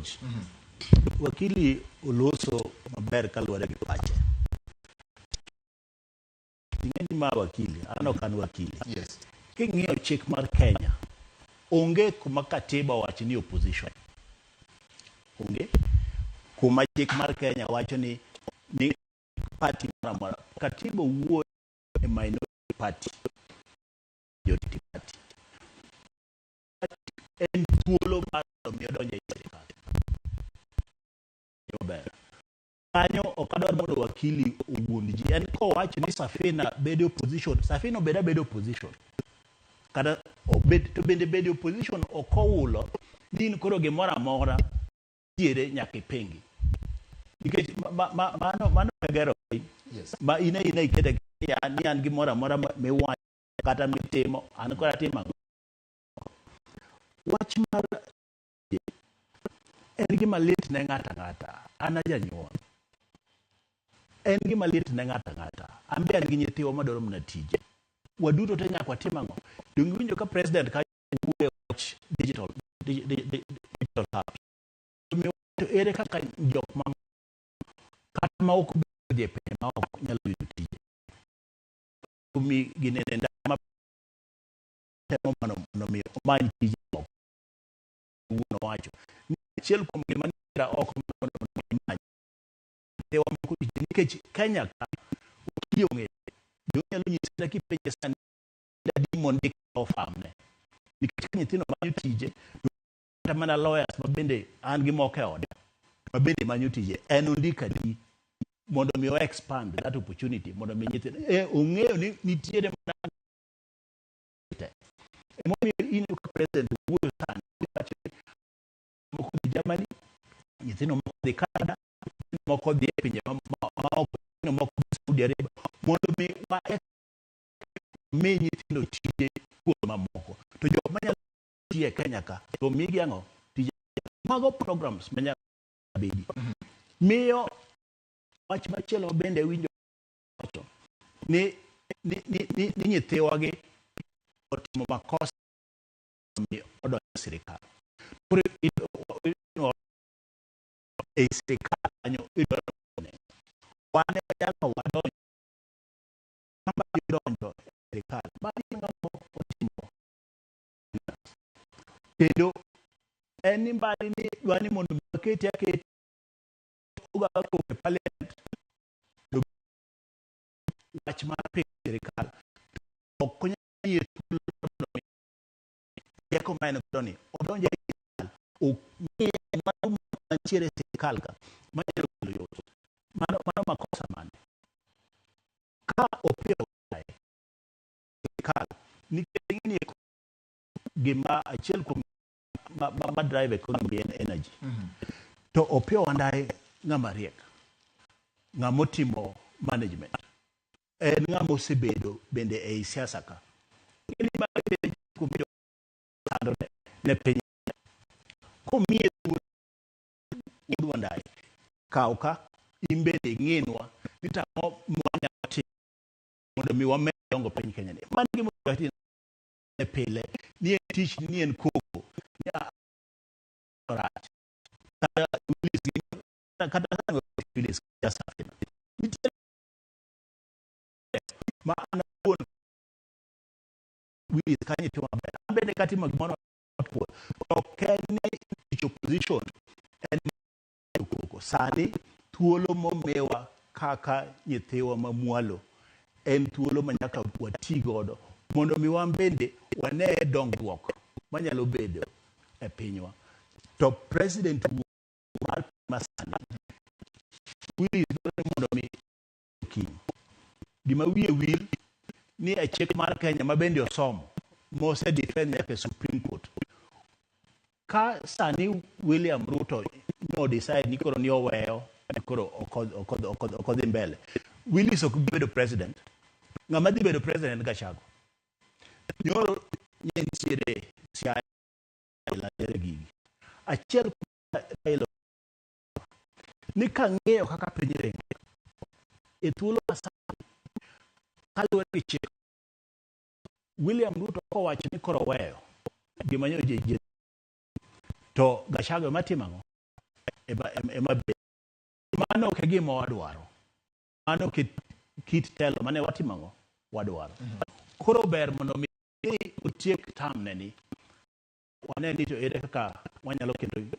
George, wakili oloso maber kaluwore gi pache. Ing'e ni ma wakili, an ok an wakili. King'iyo chik mar Kenya, onge kuma katiba owacho ni opposition. Onge kuma chik mar Kenya wacho ni party moro amora. Katiba wuoyo e minority party, majority party. En thuolo mar mondo mi odonj e sirikal. Maber. Kanyo ok adwar mondo wakili owuond ji. En kowacho ni Safina bedo opposition, Safina obed abeda opposition. Kata obed, to bende bedo opposition ok oulo ni in koro gimoro amora tiere nyaka ipingi. Nikech mano e gero piny. Ma in aina ikete ya ni an gimoro amora miwacho kata mitimo, an koro atimo ang'o? Wach mar en gima lit ne ng'ato ang'ata. An a janyuol. En gima lit ne ng'ato ang'ata. An be an gi nyithiwa madwaro mana tije. Waduto te nyaka watim ang'o? Donge iwinjo ka president ka wuoyo e wach digital hubs? Omiyo to ere kaka jok ma kata ma ok dhi e pinje ma oko nyalo yudo tije? Mi ginene ndama ma temo mondo mi omany tije moko. Wuon owacho ni achiel kuom gima nira oko mondo imany nyithiwa moko tije nikech Kenya ka wakili ong'eyo jonyalo nyisi kata kipenje sani adi mondik e farm ne nikech ka nyithindo manyo tije, kata mana lawyers ma bende an gi moko e oda ma bende manyo tije, en ondik adi mondo mi o expand that opportunity mondo mi nyithindo ong'eyo ni nitiere mana te. Emomiyo ineno ka president wuoyo sani wacho ni moko dhi Germany, nyithindo moko dhi Canada, nyithindo moko dhi e pinje ma oko, nyithindo moko dhi Saudi Arabia mondo mi wa mi nyithindo tije kuonde mamoko. To jok manyalo tiyo e Kenya ka to migi ang'o? Tije. Mago programs manyalo bedi. Miyo wach machielo bende winjo wacho ni nyithiwagi otimo makosa mi odonjo e sirikal. Koro ei sirikal kanyo idwaro ne wan ema nyaka wadonj kamba donjo e sirikal magi ng'ama otimo kendo en ni mbali ni dwa ni mondo wakete akete oga koko e parliament to wach mar piny sirikal ok onyal yie thuolo mondo mi rieko ma en godo ni odonj e sirikal ong'e mwandu mantiere e sirikal ka manyalo kelo yot. Mano makosa mane ka opiyo kae sirikal nikech ing'e ni gima achiel kuom ma drive economy en energy. To Opiyo Wandayi ng'ama riek, ng'ama otimo management, en ng'ama osebedo bende ei siasa ka. Ing'e ni magi bende kuom josando ne piny komiye thuolo. Wuod Wandayi, kaw ka in bende ing'inwa ni tang'o mwanyalo timo mondo mi wamed dongo piny Kenya ni. Mano e gima onego watim pile ni en tich ni en koko ni rach kata Willis kata Willis Safina nitie ma an awuon Willis kanyo timo maber, an bende katimo gimoro to ok en ni tich opposition en koko. Sani thuolo momiwa kaka nyithiwa mamwalo en thuolo ma nyaka wati godo mondo mi wan bende wane dongruok manyalo bedo e pinywa. To president mar piny masani Willis dwaro ni mondo mi kiny gima wiye wil ni e chik mar Kenya ma bende osomo mose defend nyaka e Supreme Court ka sani William Ruto no decide ni koro ni oweyo ni koro ok odhi mbele, Willis ok bi bedo president. Ng'ama dhi bedo president en Gachagua. Nyoro ne nitiere Siaya lere gigi achiel kuom Raila ni kang'iyo kaka piny ringo e thuolo masani kaluwore gi chik, William Ruto kowacho ni koro oweyo gima nyo je to Gachagua ema timo ang'o? ema ema mano ok e gima wadwaro. Mano ok e kit telo mane watimo ang'o wadwaro. Koro ber mondo mi otiek term ne ni, wane ni to ere kaka wanyalo kendo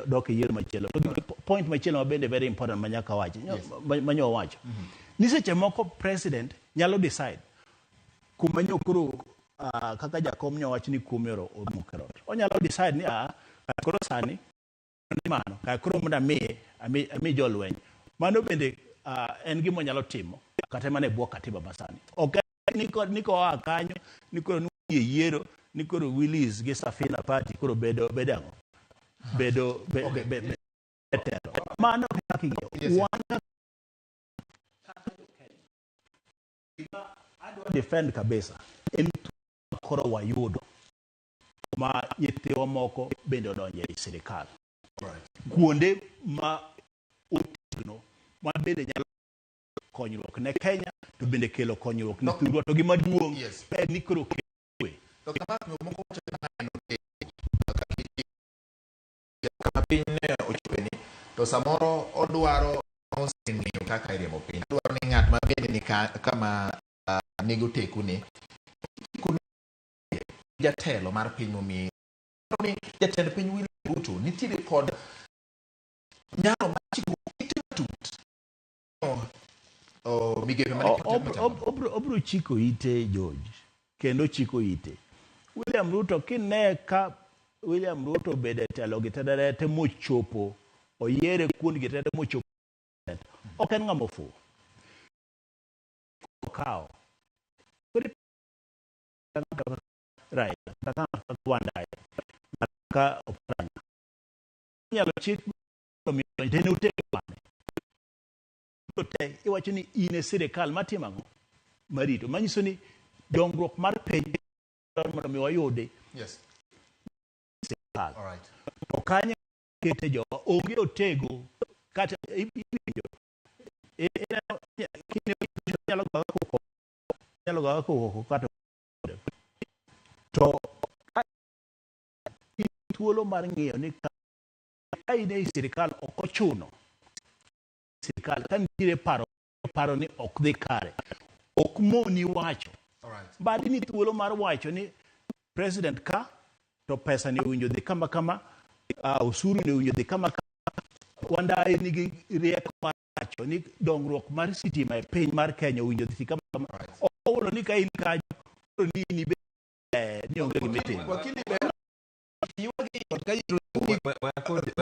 dok e yiero machielo. To point machielo ma bende very important ma nyaka wachi, manyo wacho ni seche moko president nyalo decide kuma nyo koro kaka jakom nyo wach ni kuome omoko e rot, onyalo decide ni koro sani ni mano kar koro mondo amiye ami jolweny. Mano bende en gima onyalo timo kata mana e bwo katiba masani. Ok ni koa kanyo ni koro e yiero ni koro Willis gi Safina Party koro bedo ang'o, bedo be telo. Mano kaka ing'iyo. Wan kaka gima adwa defend kabisa en thuolo koro wayudo ma nyithiwa moko bende odonjo ei sirikal kuonde ma otegno ma bende nyalo konyruok ne Kenya to bende kelo konyruok ne thurwa. To gima duong' en ni koro kwe. Dr. Mark, moko wacho ni en kama piny ne ochope ni to samoro odwaro oseng'eyo kaka iriembo piny, odwaro ni ng'at ma bende ni kama nigi oteku ni jatelo mar piny momiye ni jatend piny William Ruto nitiere kod nyalo mar chiko ite matut migepe mane Obro chiko ite George kendo chiko ite William Ruto. Kine ka William Ruto obedo e telo gi tederete mochopo oyiere kuond gi tede mochopo, ok en ng'ama ofuwo okawo Raila kata ng'ato kaka Wandayi, ng'ato kaka Oparanya inyalo chik mondo mi odonj en otegno mane to te iwacho ni in e sirikal matimo ang'o marito manyiso ni dongruok mar piny dwaro mondo mi wayudi sirikal. To kanyo kete jowa onge otego kata iwinjo inyalo goyo koko, inyalo goyo koko kata to ka in thuolo mar ng'iyo ni ka in ei sirikal ok ochuno sirikal ka nitiere paro ni ok dhi kare ok moni wacho. Badi ni thuolo mar wacho ni president ka to pesa ni owinjo dhi kama kama, osuru ni owinjo dhi kama kama. Wandayi nigi rieko mar wacho ni dongruok mar sitima e piny mar Kenya owinjo dhi kama kama. Ok owulo ni ka in kanyo koro ni in ibe ni onge gima itimo. Wakili ber ywagi ot ka